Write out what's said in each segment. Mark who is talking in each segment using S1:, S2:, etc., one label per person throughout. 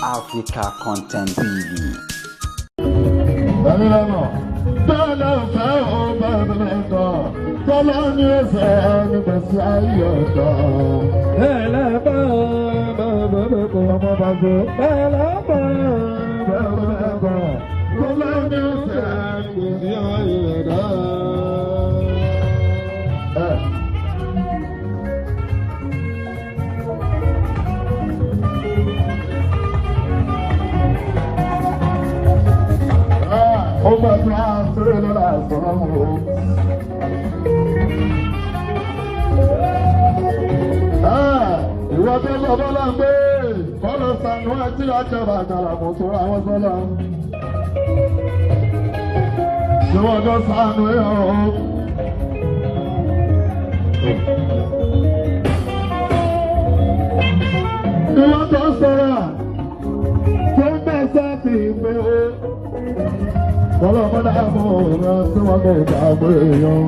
S1: Africa Content TV.
S2: Tọ́lá fẹ́ o bẹ̀rẹ̀ tọ̀, tọ́lá ní ẹsẹ̀ nígbèsí ayé ọ̀tọ̀. Bẹ́ẹ̀lẹ̀ bá bẹ̀rẹ̀ kọ́ ọmọ bàbá. Bẹ́ẹ̀lẹ̀ bá bẹ̀rẹ̀ kọ́, tọ́lá ní ẹsẹ̀ nígbèsí ayé ọ̀tọ̀. Ó gbàdúrà sórí lọ́la sọ̀rọ̀ o. Ìwọ tó lọ bọ́lá ń gbé kọ́lọ̀ sànú àti àjọba àjàrà mọ̀ tó ra wọn sọ́lá. Ìwọ tó sànú ẹ̀ o. Ìwọ tó sọ̀rọ̀ tó ń bẹ̀ sẹ́ẹ̀tì pé o. Bọ́lá bọ́lá mọ̀ ọ̀rọ̀ tí wọ́n kò gbàgbé èèyàn.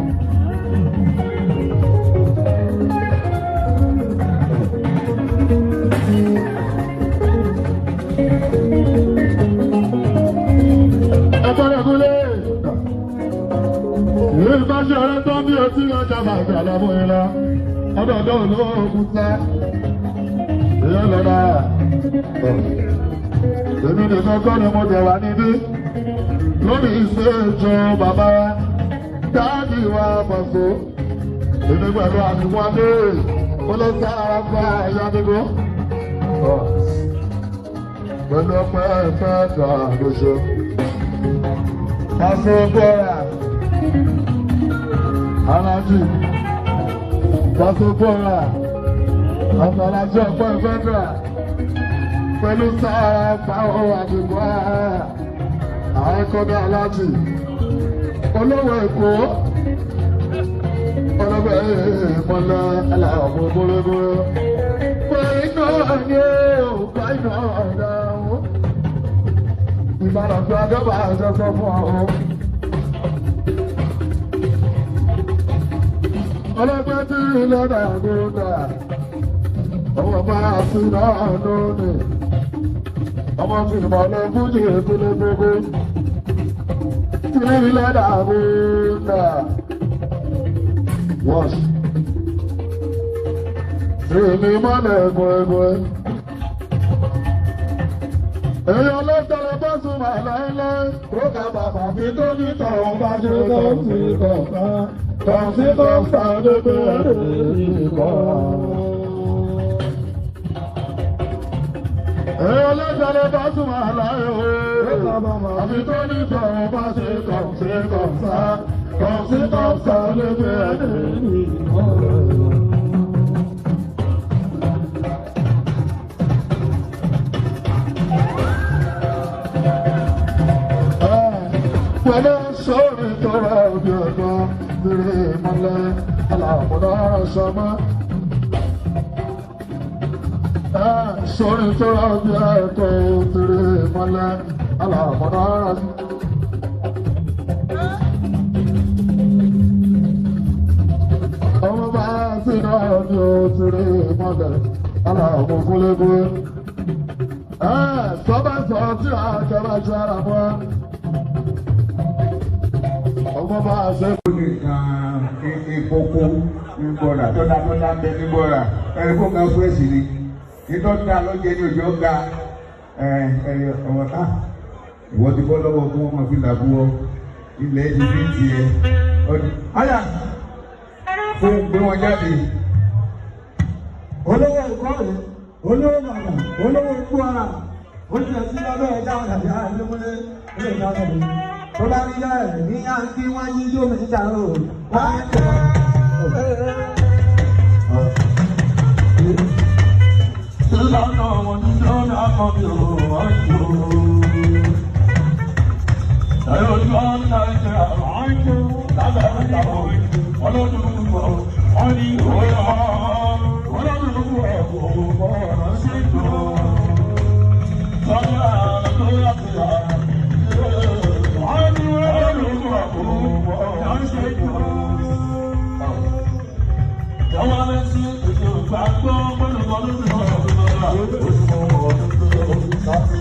S2: Ẹ̀fọ́lẹ̀ kúlé. Ìbáṣe ọ̀rẹ́ tó bí otí lọ́jà bàjẹ́ àlámú ìlà. Ọdọọdọ olóògùn sá. Ìyá lọ́la. Èmi nìkan kọ́ ni mo dẹ̀ wá níbí. Lórí ìṣèjọ bàbá wa, dáàbì wa pàṣẹ. Èmi pẹ̀lú àmìwádé, olóṣàrà fún àyà gbogbo. Pẹ̀lú ọpẹ́ ẹ̀fẹ́ kan lóṣù. Pàṣẹ bọ́ra, alájì. Pàṣẹ bọ́ra, àtàlájì ọpẹ́ ẹ̀fẹ́ kan. Pẹ̀lú sára fáwọn àdìgbò àìkọ́dá aláàjì olówó èkó olówó ìmọ̀lẹ̀ aláwọ̀ gbogbogbò pé iná ni ó bá iná ọ̀dà ọ̀hún ìbáraẹ̀fẹ́ adọ́bà àjọsọ fún ọ̀hún. Ọlọ́gbẹ́ tí ilé náà gbóná ọmọ bá sí náà lónìí ọmọ tí ìmọ̀lẹ̀ fújì ìpínlẹ̀ gbogbo. Wash. Èmi mọ́lẹ̀ gbogbo. Èèyàn ló tẹ̀lé bọ́sùn mà láéláé. Ó kà bàbà fi tó ní tọ̀hún bá ṣe tó sí kọ̀ọ̀kan. Tọ̀hún sí kọ̀ọ̀kan dédé ìkọ̀. Èèyàn ló tẹ̀lé bọ́sùn mà láéláé. Àfi tó ní tọ̀hún bá ṣe kọ̀ọ̀sí kọ̀ọ̀sá. Kọ̀ọ̀sí kọ̀ọ̀sá dédé ìkọ̀. Pẹ̀lú sórí tó rẹ̀ òbí ọ̀dọ́ lórí ìmọ̀lẹ̀ aláàbọ̀dá sọmọ́. Sórí tó rẹ̀ òbí ọ̀dọ́ lórí ìmọ̀lẹ̀ aláàbọ̀dá sọmọ́. Ọmọ bá sí náà ní òtúrí ìmọ̀lẹ̀ aláàbọ̀ kúlẹ̀kúlẹ̀. Sọ́bà sọ tí àjọba jẹ́ ara fún wa. Ọmọ bá a ṣe.
S3: Ó ní ìkókó nígbọ̀rà tọ́lá tọ́lá ń bẹ nígbọ̀rà ẹni kó ga fúrẹ́sì ni ìtọ́ta lọ́jẹ́ ní òjò ga ẹni ọmọ ká ìwọ ti bọ́ lọ́wọ́ kí wọ́n máa fi làbú ọ ilẹ̀ ti fi tiẹ̀ ọdún. Àyà fún gbé wọn jáde.
S4: Olówó ìkọ́rè, olówó bàbà, olówó ikú ara, olùdíje lábẹ́ ẹja ọ̀dà yá ẹlẹ́múlé ilé ìdáná mi. Tó bá rí bẹ́ẹ̀ ní àǹtí wọ́n yí yóò mi níta o. Wọ́n á jẹ́
S2: Ìlànà wọn ní lọ́nà àkọ́bí ò wọ́n jò. Ẹ̀rọ ojú ọ̀nà ìjìnlẹ̀ àwọn ìjọ lábẹ́ ìjàmbá ọlọ́dún wọ́n ní ìwé ọlọ́dún ẹ̀kọ́ ọ̀rọ̀ sí ìjọ. Sọ́jà tó yàtọ̀ wọ́n ní ọlọ́dún ẹ̀kọ́ ọ̀rọ̀ sí ìjọ. Àwọn ẹlẹ́sìn ètò ìgbàgbọ́ pẹ̀lú ọdún tó ń bọ̀.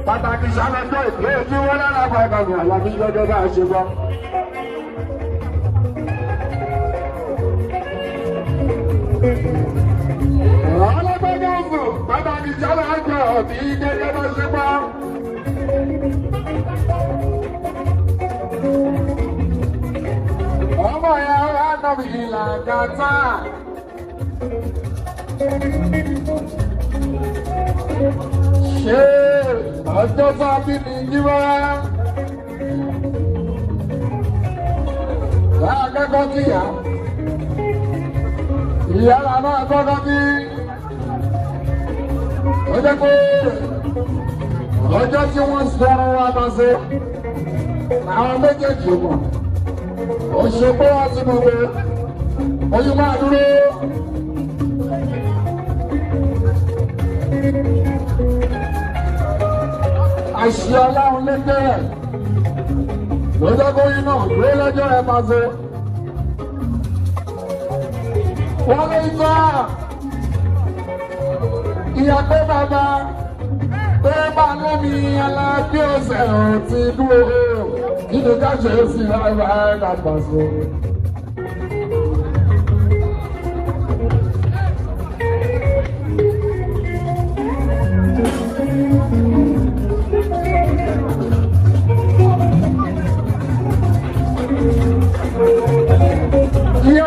S2: Pàtàkì sálọ́jọ́ ìpínlẹ̀ tí wọ́n lára bá ìkànnì àlàbí gẹ́gẹ́ bá a ṣe gbọ́. Ọlọ́gbẹ́gbẹ́ ọ̀gbọ̀n pàtàkì sálọ́jọ́ ọ̀bí gẹ́gẹ́ bá a ṣe gbọ́. Ọmọ ya wá nàbì ìlàgàtà. Ṣé ọjọ́ tá a bí mi jí wá? Láàkẹ́kọ̀ọ́ kíyà. Ìyá la máa kọ́kọ́ bí. Ó jẹ́ pé ọjọ́ tí wọ́n sọ̀rọ̀ wa máa ṣe. Àwọn méjèèjì mọ̀. Òṣèpọ̀ wá sí gbogbo. Oyún máa dúró. Àṣì ọlọ́run ló bẹ̀rẹ̀. Lọ́jọ́ kóyún náà dúró lọ́jọ́ ẹ máa ṣe. Wọ́n lè gbọ́ ìyá pé bàbá tó bá lómi alábí ọ̀sẹ̀ ò ti dúró. Kí ni ká ṣe é sí lára ẹ̀ dàgbà sí?